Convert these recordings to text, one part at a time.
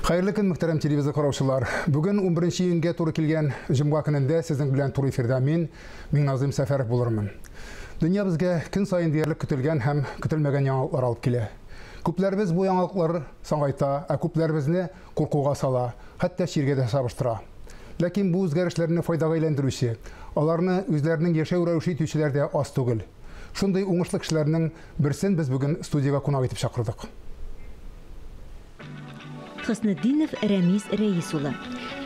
Хәерле көн, мөхтәрәм телевизор караучылар. Бүген 11 июньгә туры килгән җомга көнендә сезнең белән туры эфирда мин, Миңназыйм Сәфәров булырмын. Дөнья безгә көн саен диярлек көтелгән һәм көтелмәгән яңалыклар алып килә. Күпләребез бу яңалыклар сагайта, ә күпләребезне куркуга сала, хәтта чиргә дә сабыштыра. Ләкин бу үзгәрешләрне файдага әйләндерүче, аларны үзләренең яшәү рәвеше итүчеләр дә аз түгел. Шундый уңышлы кешеләрнең берсен без бүген студиягә кунак итеп чакырдык. Хөснетдинов Рәмис Рәис улы.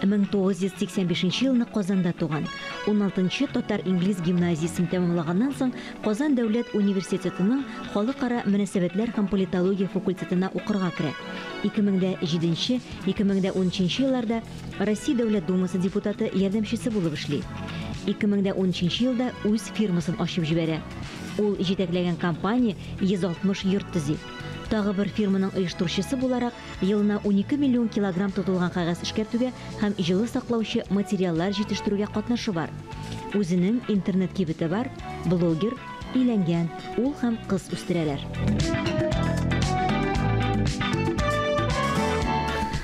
1985 елны Казанда туган. 16нчы татар-инглиз гимназиясен тәмамлаганнан соң Казан дәүләт университетының халыкара мөнәсәбәтләр һәм политология факультетына укырга керә. 2007-2013 елларда Россия Дәүләт Думасы депутаты ярдәмчесе булып эшли. 2013 елда үз фирмасын ачып җибәрә. Ул җитәкләгән компания 160 йорт төзи. Тагы бер фирманың оештыручысы буларак, елына 12 миллион килограмм тотылган кәгазь эшкәртүгә һәм җылы саклаучы материаллар җитештерүгә катнашы бар. Үзенең интернет кибете бар, блогер, өйләнгән, ул һәм кыз үстерәләр.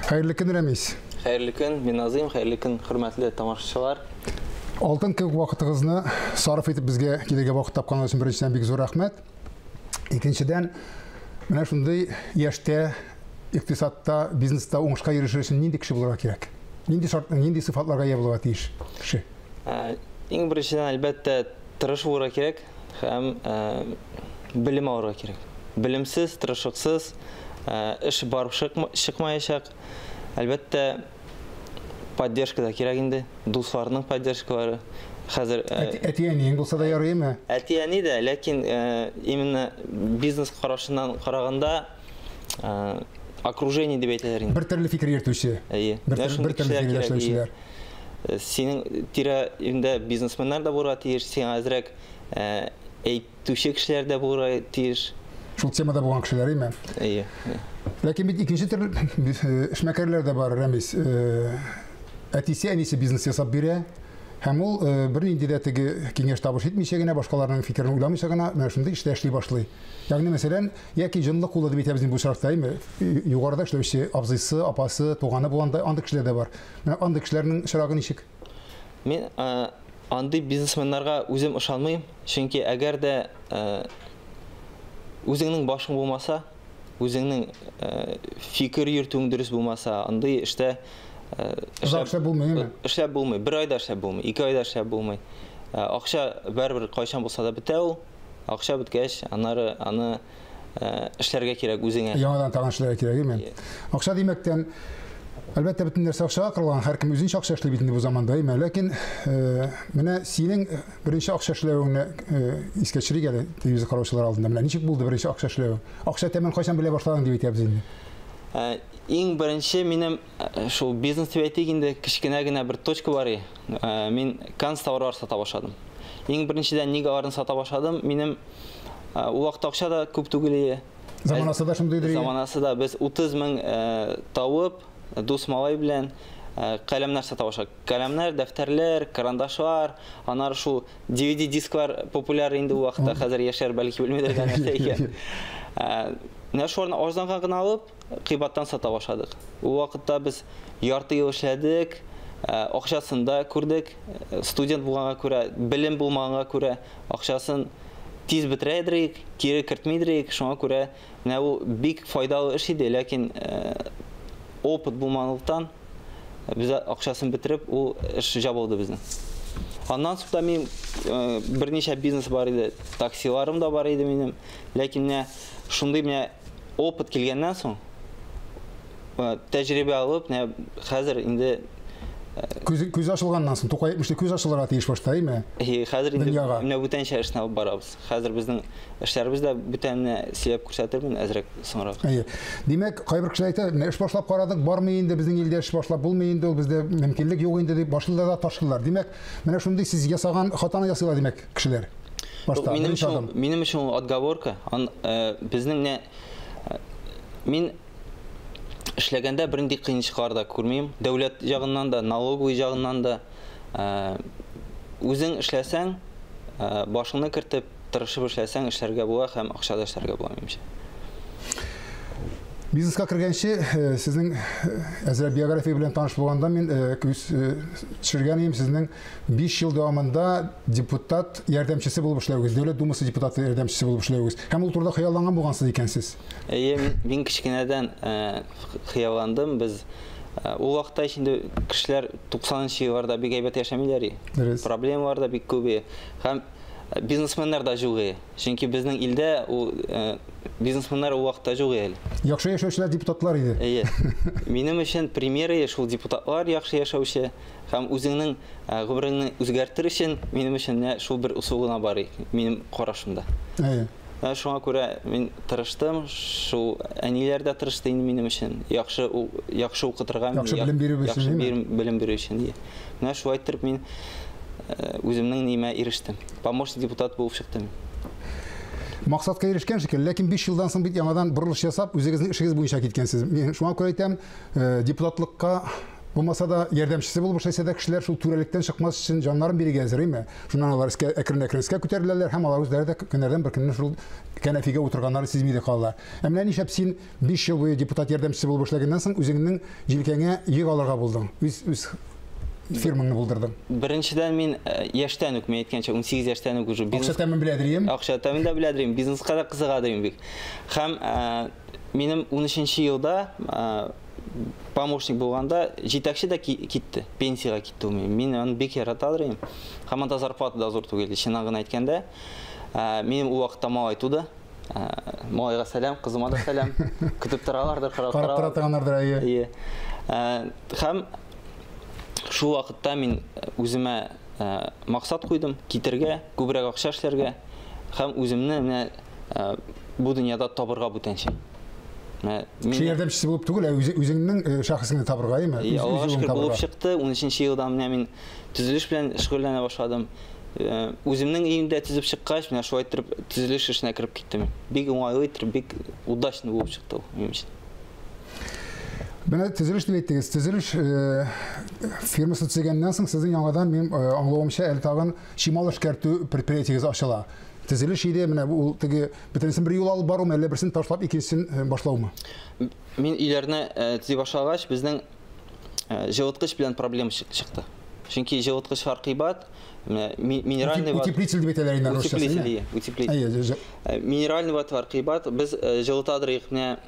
Хәерле көн, Рәмис. Хәерле көн, Миназыйм, хәерле көн, хөрмәтле тамашачылар. Алтын кебек вакытыгызны сарыф итеп безгә килергә вакыт тапканыгыз өчен беренчедән бик зур рәхмәт. Икенчедән, менә шундый яшьтә икътисадта, бизнеста уңышка ирешер өчен нинди кеше булырга кирәк? Нинди шарт, нинди сыйфатларга ия булырга тиеш кеше? Иң беренчедән, әлбәттә, тырыш булырга кирәк һәм белем алырга кирәк. Белемсез, тырышлыксыз эш барып чыкмаячак. Әлбәттә, поддержка да кирәк инде, дусларның поддержкалары. Хәзер әти-әниең булса да ярыймы? Әти-әни дә, ләкин именно бизнес карашыннан караганда окружение дип әйтәләр инде. Бер төрле фикер йөртүче. Әйе. Бер төрле фикер яшәүчеләр. Синең тирә-юньдә бизнесменнар да булырга тиеш, сиңа әзрәк әйтүче кешеләр дә булырга тиеш. Шул темада булган кешеләр, әйме? Әйе. Ләкин бит икенче төрле эшмәкәрләр дә бар, Рәмис. Әтисе, әнисе бизнес ясап бирә. Һәм ул бернинди дә теге киңәш табыш итмичә генә, башкаларның фикерен уйламыйча гына менә шундый эштә эшли башлый. Ягъни, мәсәлән, яки җонлы кулы дип әйтәбез инде бу очракта, әйме? Югарыда эшләүче абзыйсы, апасы, туганы булганда андый кешеләр дә бар. Менә андый кешеләрнең очрагы ничек? Мин андый бизнесменнарга үзем ышанмыйм, чөнки әгәр дә үзеңнең башың булмаса, үзеңнең фикер йөртүең дөрес булмаса, андый эштә озак эшләп булмый, эшләп булмый, бер айда эшләп булмый, 2 айда эшләп булмый. Акча барыбер кайчан булса да бетә ул. Акча беткәч, аннары аны эшләргә кирәк үзеңә. Яңадан тагын эшләргә кирәк, әйме? Акча димәктән, әлбәттә, бөтен нәрсә акчага корылган, һәркем үзенчә акча эшли бит инде бу заманда, әйме? Ләкин менә синең беренче акча эшләвеңне искә төшерик әле телевизор караучылар алдында. Менә ничек булды беренче акча эшләвең? Акча тәмен кайчан белә башладың дип әйтәбез инде. Иң беренче минем шул бизнес дип әйтик инде, кечкенә генә бер точка бар иде. Мин канцтоварлар сата башладым. Иң беренчедән нигә аларны сата башладым? Минем ул вакытта акча да күп түгел иде. Заманасы да шундыйдыр. Заманасы да без 30 мең табып, дус малай белән каләмнәр сата башладык. Каләмнәр, дәфтәрләр, карандашлар, аннары шул DVD дисклар популяр инде ул вакытта, хәзер яшьләр бәлки белмидер дә нәрсә икән. Менә шуларны арзанга гына алып, кыйбаттан сата башладык. Ул вакытта без ярты ел эшләдек, акчасын да күрдек. Студент булганга күрә, белем булмаганга күрә акчасын тиз бетерә идек, кире кертми идек. Шуңа күрә менә ул бик файдалы эш иде, ләкин опыт булмаганлыктан без акчасын бетереп, ул эш жабылды безнең. Аннан соң да мин берничә бизнес бар иде, таксиларым да бар иде минем. Ләкин менә шундый менә опыт килгәннән соң, тәҗрибә алып, менә хәзер инде күз ачылганнан соң, Тукай әйтмешли, күз ачылырга тиеш башта, әйме? Хәзер инде менә бүтәнчә эшне алып барабыз. Хәзер безнең эшләребез дә бүтәнне сөйләп күрсәтермен әзрәк соңрак. Әйе. Димәк, кайбер кешеләр әйтә, менә эш башлап карадык, бармый инде, безнең илдә эш башлап булмый инде, ул бездә мөмкинлек юк инде дип башлыйлар да ташлыйлар. Димәк, менә шундый сез ясаган хатаны ясыйлар, димәк, кешеләр. Башта, минем өчен ул отговорка. Безнең менә мин эшләгәндә бернинди кыенчылыклар да күрмим. Дәүләт ягыннан да, налоговый ягыннан да. Үзең эшләсәң, башыңны кертеп, тырышып эшләсәң, эшләргә була һәм акча да эшләргә була, минемчә. Бизнеска кергәнче, сезнең әзрәк биография белән таныш булганда мин күз төшергән идем, сезнең 5 ел дәвамында депутат ярдәмчесе булып эшләвегез, Дәүләт Думасы депутаты ярдәмчесе булып эшләвегез. Һәм ул турыда хыялланган булгансыз икәнсез. Әйе, мин кечкенәдән хыялландым. Без ул вакытта инде кешеләр 90нчы елларда бик әйбәт яшәмиләр. Проблемалар да бик күп. Һәм бизнесменнар да юк. Чөнки безнең илдә ул бизнесменнар ул вакытта юк әле. Яхшы яшәүчеләр депутатлар иде. Әйе. Минем өчен пример шул депутатлар яхшы яшәүче һәм үзеңнең гомереңне үзгәртер өчен минем өчен менә шул бер ысул гына бар минем карашымда. Әйе. Шуңа күрә мин тырыштым, шул әниләр дә тырышты инде минем өчен. Яхшы яхшы укытырга, яхшы белем бирү өчен, яхшы белем бирү өчен. Менә шулай итеп мин үземнең нимә ирештем. Помощник депутат булып чыктым. Максатка ирешкән шикелле, ләкин 5 елдан соң бит яңадан борылыш ясап, үзегезнең эшегез буенча киткәнсез. Мин шуңа күрә әйтәм, депутатлыкка булмаса да ярдәмчесе булып эшләсә дә кешеләр шул түрәлектән чыкмас өчен җаннарын бирергә әзер, әйме? Шуннан алар эскә әкрен-әкрен эскә күтәреләләр һәм алар үзләре дә көннәрдән бер көнне шул кәнәфигә утырганнарын сизми дә калалар. Ә менә нишләп син 5 ел буе депутат ярдәмчесе булып эшләгәннән соң үзеңнең җилкәңә йөк алырга булдың? Үз фирмаңны булдырдың. Беренчедән мин яшьтән үк, мин әйткәнчә, 18 яшьтән үк уже бизнес. Акча тәмен беләдер, Акча тәмен дә беләдер, бизнеска да кызыгадыр бик. Һәм минем 13 елда помощник булганда җитәкче дә китте, пенсиягә китте ул. Мин аны бик яратадыр идем. Һәм анда зарплата да зур түгел, чыннан гына әйткәндә. Минем ул вакытта малай туды. Малайга сәлам, кызыма да сәлам. Көтеп торалардыр, карап торалар. Карап торганнардыр, әйе. Һәм шул вакытта мин үземә максат куйдым, китергә, күбрәк акча эшләргә һәм үземне менә бу дөньяда табырга бүтәнчә. Кеше ярдәмчесе булып түгел, ә үзеңнең шәхесеңне табырга, әйеме? Аллага шөкер, булып чыкты. 13 елдан менә мин төзелеш белән шөгыльләнә башладым. Үземнең өемдә төзеп чыккач, менә шулай итеп төзелеш эшенә кереп киттем. Бик уңайлы итеп, бик удачный булып чыкты ул минем өчен. Менә төзелеш дип әйттегез. Төзелеш фирмасы төзегәннән соң сезнең яңадан, минем аңлавымча, әле тагын чимал эшкәртү предприятиегез ачыла. Төзелеш иде, менә ул теге бөтенесен бер юл алып барумы, әллә берсен ташлап икенчесен башлаумы? Мин өйләрне төзи башлагач, безнең җылыткыч белән проблема чыкты. Чөнки җылыткычлар кыйбат, минеральный ват. Утеплитель дип әйтәләр инде русча. Утеплитель, утеплитель. Минеральный ватлар кыйбат, без җылытадыр менә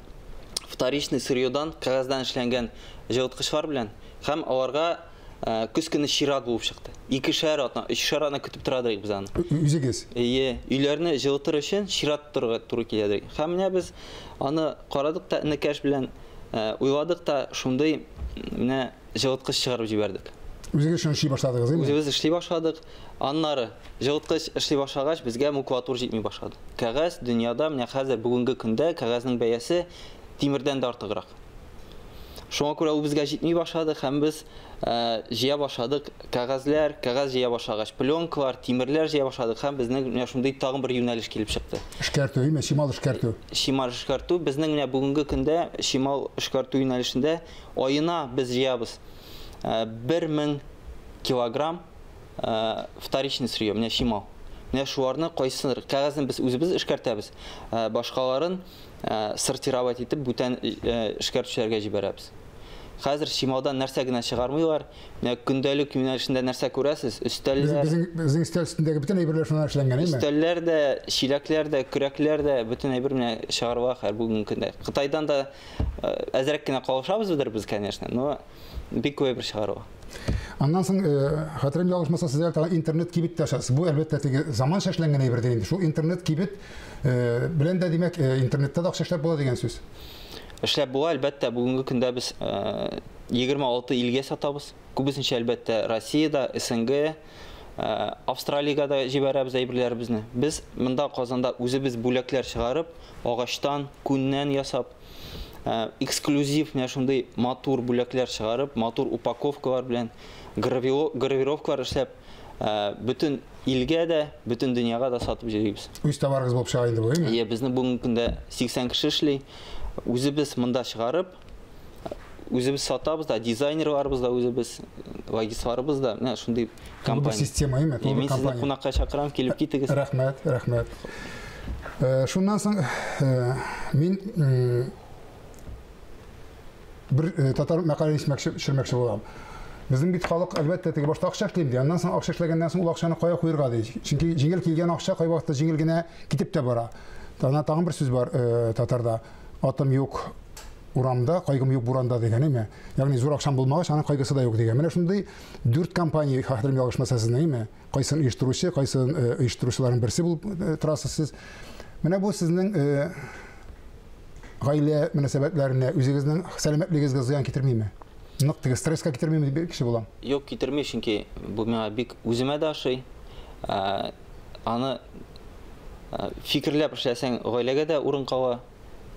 вторичный сырьедан, кәгазьдән эшләнгән җылыткычлар белән һәм аларга көз көне чират булып чыкты. 2-шәр атна, 3-шәр атна көтеп торадык без аны. Үзегез? Әйе, өйләрне җылытыр өчен чират торырга туры киләдер. Һәм менә без аны карадык та энекәш белән уйладык та шундый менә җылыткыч чыгарып җибәрдек. Үзегез шуны эшли башладыгыз, әйеме? Үзебез эшли башладык. Аннары җылыткыч эшли башлагач, безгә макулатура җитми башлады. Кәгазь дөньяда менә хәзер бүгенге көндә кәгазьнең бәясе тимердән дә артыграк. Шуңа күрә ул безгә җитми башлады һәм без җыя башладык кәгазьләр, кәгазь җыя башлагач, пленкалар, тимерләр җыя башладык һәм безнең менә шундый тагын бер юнәлеш килеп чыкты. Эшкәртү, әйеме? Чимал эшкәртү. Чимал эшкәртү. Безнең менә бүгенге көндә чимал эшкәртү юнәлешендә аена без җыябыз 1000 килограмм вторичный сырье, менә чимал. Менә шуларны кайсыдыр кәгазьне без үзебез эшкәртәбез, башкаларын сортировать итеп бүтән эшкәртүчеләргә җибәрәбез. Хәзер чималдан нәрсә генә чыгармыйлар. Менә көндәлек юнәлешендә нәрсә күрәсез? Өстәлләр. Безнең өстәл өстендәге бөтен әйберләр шуннан эшләнгән, әйеме? Өстәлләр дә, чиләкләр дә, көрәкләр дә, бөтен әйбер менә чыгарыла хәзер бүгенге көндә. Кытайдан да әзрәк кенә калышабыздыр без, конечно, но бик күп әйбер чыгарыла. Аннан соң, хәтерем ялгышмаса, сез әле тагын интернет кибет тә ачасыз. Бу, әлбәттә, теге заманча эшләнгән әйбердер инде. Шул интернет кибет белән дә, димәк, интернетта да акча эшләп була дигән сүз. Эшләп була, әлбәттә, бүгенге көндә без 26 илгә сатабыз. Күбесенчә, әлбәттә, Россиядә, СНГ, Австралиягә дә җибәрәбез әйберләребезне. Без монда Казанда үзебез бүләкләр чыгарып, агачтан, күннән ясап, эксклюзив менә шундый матур бүләкләр чыгарып, матур упаковкалар белән гравировкалар эшләп, бөтен илгә дә, бөтен дөньяга да сатып җибәрәбез. Үз товарыгыз булып чыга инде бу, әйеме? Әйе, безнең бүгенге көндә 80 кеше эшли. Үзебез монда чыгарып, үзебез сатабыз да, дизайнерларыбыз да үзебез, логистларыбыз да, менә шундый компания. Система, әйеме? Мин сезне кунакка чакырам, килеп китегез. Рәхмәт, рәхмәт. Шуннан соң мин Бер татар мәкален төшермәкче булам. Безнең бит халык, әлбәттә, теге башта акча эшлим ди, аннан соң акча эшләгәннән соң ул акчаны кая куерга ди. Чөнки җиңел килгән акча кайвакытта җиңел генә китеп тә бара. Тагын бер сүз бар татарда. Атым юк урамда, кайгым юк буранда дигән, әйме? Ягъни зур акчам булмагач, аның кайгысы да юк дигән. Менә шундый 4 компания, хәтерем ялгышмаса сезнең, әйме? Кайсын оештыручы, кайсын оештыручыларның берсе булып торасыз сез. Менә бу сезнең гаилә мөнәсәбәтләренә, үзегезнең сәламәтлегегезгә зыян китермиме? Нык теге стресска китермиме дип кеше булам? Юк, китерми, чөнки бу миңа бик үземә дә ошый. Аны фикерләп эшләсәң, гаиләгә дә урын кала,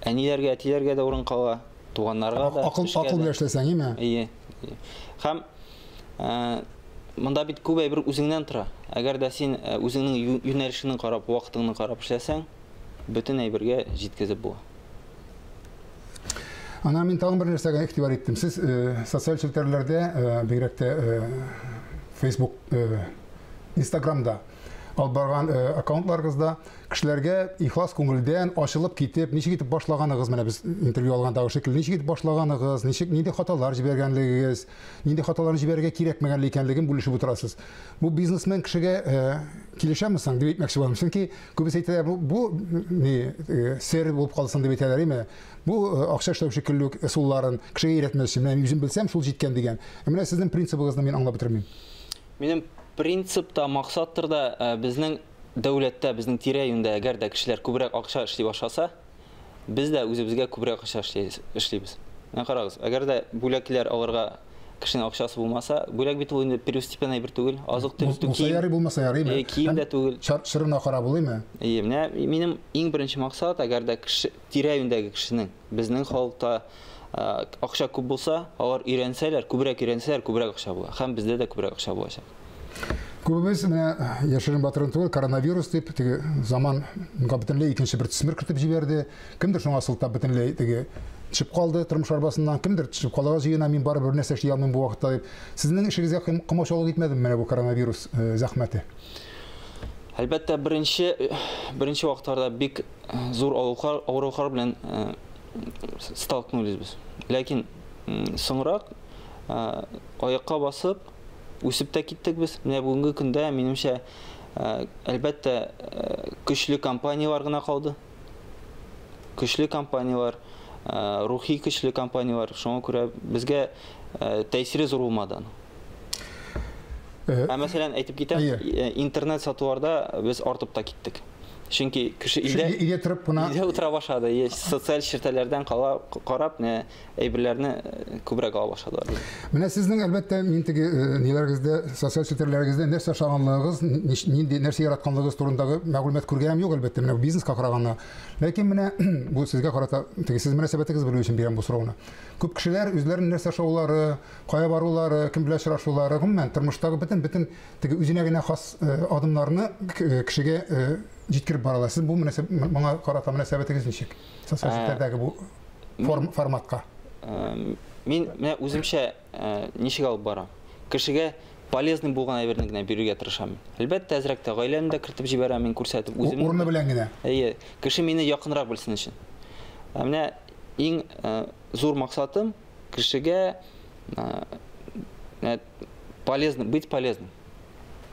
әниләргә, әтиләргә дә урын кала, туганнарга да. Акыл белән эшләсәң, име? Ие. Һәм монда бит күп әйбер үзеңнән тора. Әгәр дә син үзеңнең юнәлешеңне карап, вакытыңны карап эшләсәң, бөтен әйбергә җиткезеп була. Ана мин тагын бер нәрсәгә игътибар иттем. Сез социаль челтәрләрдә, бигрәк тә Facebook, Instagramда алып барган аккаунтларыгызда кешеләргә ихлас күңелдән ачылып китеп, ничек итеп башлаганыгыз, менә без интервью алгандагы шикелле, ничек итеп башлаганыгыз, ничек нинди хаталар җибәргәнлегегез, нинди хаталарны җибәрергә кирәкмәгәнлеге икәнлеген бүлешеп утырасыз. Бу бизнесмен кешегә килешәме соң дип әйтмәкче булам. Чөнки күбесе әйтәләр, бу ни сер булып калсын дип әйтәләр, име? Бу акча эшләү шикелле үк ысулларын кешегә өйрәтмәс өчен, менә үзем белсәм, шул җиткән дигән. Ә менә сезнең принцибыгызны мин аңлап бетермим. Минем принцип та, максаттыр да, безнең дәүләттә, безнең тирә-юньдә әгәр дә кешеләр күбрәк акча эшли башласа, без дә үзебезгә күбрәк акча эшлибез. Менә карагыз, әгәр дә бүләкләр алырга кешенең акчасы булмаса, бүләк бит ул инде первостепенный әйбер түгел, азык-төлек түгел. Булса ярый, булмаса ярыймы? Кием дә түгел. Чырына карап булыймы? Әйе, менә минем иң беренче максат, әгәр дә кеше тирә-юньдәге кешенең, безнең халыкта акча күп булса, алар өйрәнсәләр, күбрәк өйрәнсәләр, күбрәк акча була. Һәм бездә дә күбрәк акча булачак. Күбебез менә яшерен батырын түгел, коронавирус дип теге заманга бөтенләй икенче бер төсмер кертеп җибәрде. Кемдер шуңа сылтап бөтенләй теге төшеп калды тормыш арбасыннан, кемдер төшеп калырга җыена, мин барыбер нәрсә эшли алмыйм бу вакытта дип. Сезнең эшегезгә комачаулык итмәдеме менә бу коронавирус зәхмәте? Әлбәттә, беренче вакытларда бик зур авырулар белән столкнулись без. Ләкин соңрак аякка басып, үсеп тә киттек без. Менә бүгенге көндә, минемчә, әлбәттә, көчле компанияләр гына калды. Көчле компанияләр, рухи көчле компанияләр. Шуңа күрә безгә тәэсире зур булмады аның. Ә мәсәлән, әйтеп китәм, интернет сатуларда без артып та киттек. Чөнки кеше өйдә торып кына өйдә утыра башлады. Социаль челтәрләрдән карап, менә әйберләрне күбрәк ала башладылар. Менә сезнең, әлбәттә, мин теге ниләрегездә, социаль челтәрләрегездә нәрсә ашаганлыгыгыз, нинди нәрсә яратканлыгыгыз турындагы мәгълүмат күргәнем юк, әлбәттә, менә бизнеска караганда. Ләкин менә бу сезгә карата, теге сез мөнәсәбәтегез белү өчен бирәм бу сорауны. Күп кешеләр үзләренең нәрсә ашаулары, кая барулары, кем белән очрашулары, гомумән тормыштагы бөтен теге үзенә генә хас адымнарны кешегә җиткереп баралар. Сез бу моңа карата мөнәсәбәтегез ничек? Социаль челтәрдәге бу форматка. Мин менә үземчә ничек алып барам? Кешегә полезный булган әйберне генә бирергә тырышам. Әлбәттә, әзрәк тә гаиләмне дә кертеп җибәрәм, мин күрсәтеп үзем. Урыны белән генә. Әйе, кеше мине якынрак белсен өчен. Ә менә иң зур максатым кешегә полезно, быть полезным.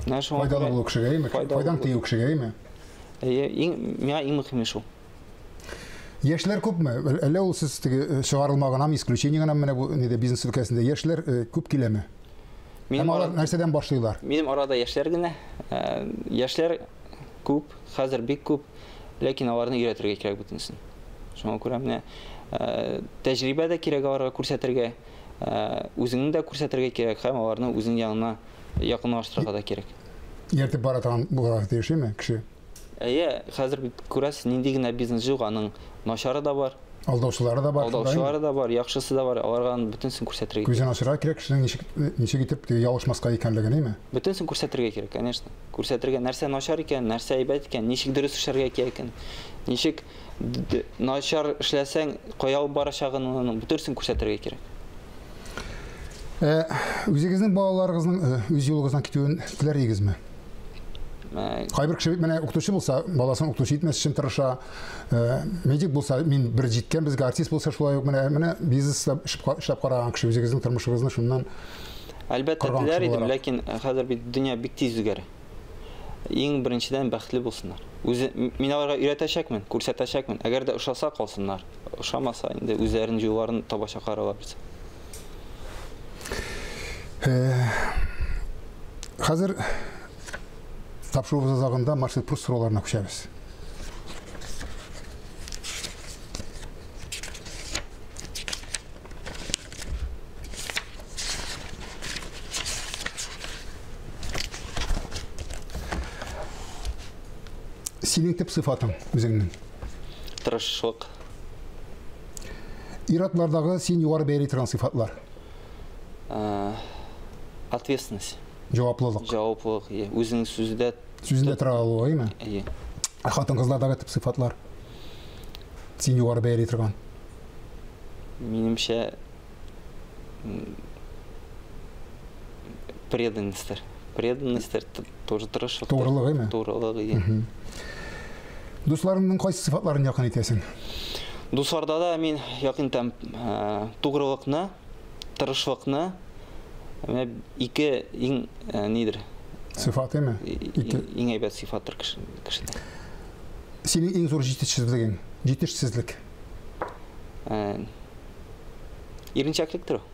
Файдалы булу кешегә, әйеме? Файдаң тию кешегә, әйеме? Әйе, миңа иң мөһиме шул. Яшьләр күпме? Әллә ул сез теге чыгарылма гынамы, исключение гынамы менә бу нидә бизнес өлкәсендә яшьләр күп киләме? Һәм алар нәрсәдән башлыйлар? Минем арада яшьләр генә. Яшьләр күп, хәзер бик күп, ләкин аларны өйрәтергә кирәк бөтенесен. Шуңа күрә менә тәҗрибә дә кирәк аларга күрсәтергә, үзеңне дә күрсәтергә кирәк һәм аларны үзең янына якынлаштырырга да кирәк. Ияртеп бара торган булырга тиешме кеше? Әйе, хәзер бит күрәсез, нинди генә бизнес юк, аның начары да бар. Алдаучылары да бар. Алдаучылары да бар, яхшысы да бар. Аларга аның бөтенесен күрсәтергә кирәк. Күзен ачырга кирәк, кешенең ничек итеп ялгышмаска икәнлеген, әйме? Бөтенесен күрсәтергә кирәк, конечно. Күрсәтергә нәрсә начар икән, нәрсә әйбәт икән, ничек дөрес эшләргә кирәк икән, ничек начар эшләсәң, кая алып барачагын, аның бөтенесен күрсәтергә кирәк. Үзегезнең балаларыгызның үз юлыгыздан китүен теләр идегезме? Кайбер кеше бит менә укытучы булса, баласын укытучы итмәс өчен тырыша. Медик булса, мин бер җиткән безгә, артист булса шулай ук менә менә бизнеста эшләп караган кеше үзегезнең тормышыгызны шуннан Әлбәттә, теләр идем, ләкин хәзер бит дөнья бик тиз үзгәрә. Иң беренчедән бәхетле булсыннар. Үзе мин аларга өйрәтәчәкмен, күрсәтәчәкмен. Әгәр дә ошаса калсыннар. Ошамаса инде үзләренең юлларын табачаклар алар берсе. Хәзер тапшыруыбыз азагында Марсель Пруст сорауларына күчәбез. Синең төп сыйфатың үзеңнең? Тырышлык. Ир-атлардагы син югары бәяли торган сыйфатлар? Ответственность. Җаваплылык. Җаваплылык, иә. Үзенең сүзендә сүзендә тора алуы, әйеме? Әйе. Ә хатын-кызлардагы төп сыйфатлар? Син югары бәяли торган? Минемчә, преданностьтер. Преданностьтер тоже тырышлык. Тугрылык, әйеме? Тугрылык, әйе. Дусларыңның кайсы сыйфатларын якын итәсең? Дусларда да мин якын итәм тугрылыкны, тырышлыкны. Менә ике иң нидер? Сыйфат, әйеме? Ике. Иң әйбәт сыйфаттыр кешедә. Синең иң зур җитешсезлегең, җитешсезлек? Иренчәклектер ул.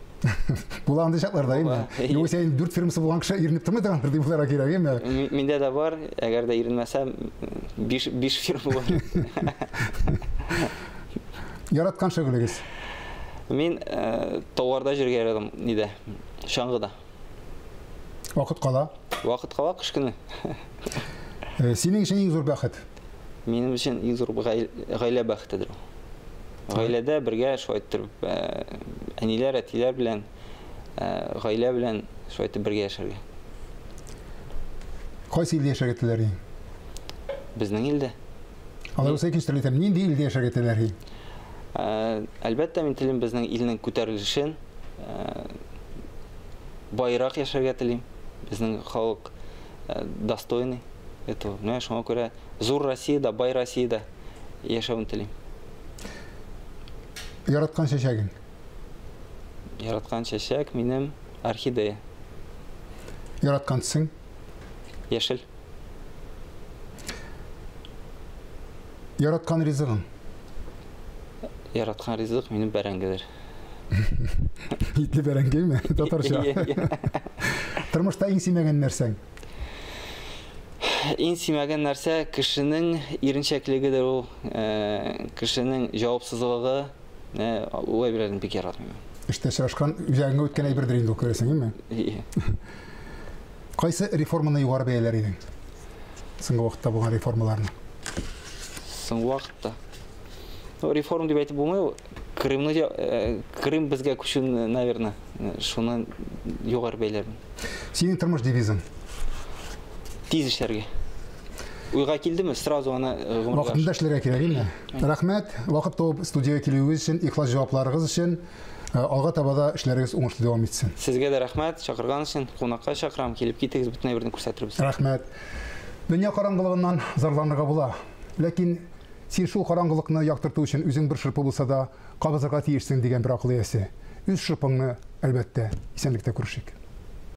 Була андый чаклар да, әйеме? Югыйсә инде дүрт фирмасы булган кеше иренеп тормый торгандыр дип уйларга кирәк, әйеме? Миндә дә бар, әгәр дә иренмәсәм, биш фирма бар. Яраткан шөгылегез? Мин тауларда йөрергә яратам, нидә, чаңгыда. Вакыт кала? Вакыт кала кыш көне. Синең өчен иң зур бәхет? Минем өчен иң зур гаилә бәхетедер ул. Гаиләдә бергә шулай итеп әниләр, әтиләр белән, гаилә белән шулай итеп бергә яшәргә. Кайсы илдә яшәргә теләр идең? Безнең илдә. Алай булса икенче төрле әйтәм, нинди илдә яшәргә теләр идең? Әлбәттә, мин телим безнең илнең күтәрелешен, байрак яшәргә телим. Безнең халык достойный этого. Менә шуңа күрә зур Россиядә, бай Россиядә яшәвен телим. Яраткан чәчәгең? Яраткан чәчәк минем орхидея. Яраткан төсең? Яшел. Яраткан ризыгың? Яраткан ризык минем бәрәңгедер. Итле бәрәңгеме? Татарча. Тормышта иң сөймәгән нәрсәң? Иң сөймәгән нәрсә кешенең иренчәклегедер ул, кешенең җавапсызлыгы, ул әйберләрне бик яратмыйм. Эштә очрашкан, үзәгеңә үткән әйбердер инде ул, күрәсең, әйеме? Кайсы реформаны югары бәяләр идең? Соңгы вакытта булган реформаларны. Соңгы вакытта. Ну, реформа дип әйтеп булмый ул. Крымны, Крым безгә күчү, наверное, шуны югары бәяләрмен. Синең тормыш девизың? Тиз эшләргә. Уйга килдеме, сразу аны гомергә. Вакытында эшләргә кирәк, әйеме? Рәхмәт, вакыт табып студиягә килүегез өчен, ихлас җавапларыгыз өчен. Алга таба да эшләрегез уңышлы дәвам итсен. Сезгә дә рәхмәт, чакырган өчен, кунакка чакырам, килеп китегез, бөтен әйберне күрсәтербез. Рәхмәт. Дөнья караңгылыгыннан зарланырга була. Ләкин син шул караңгылыкны яктырту өчен үзең бер шырпы булса да кабызырга тиешсең, дигән бер акыл иясе. Үз шырпыңны, әлбәттә. Исәнлектә күрешик.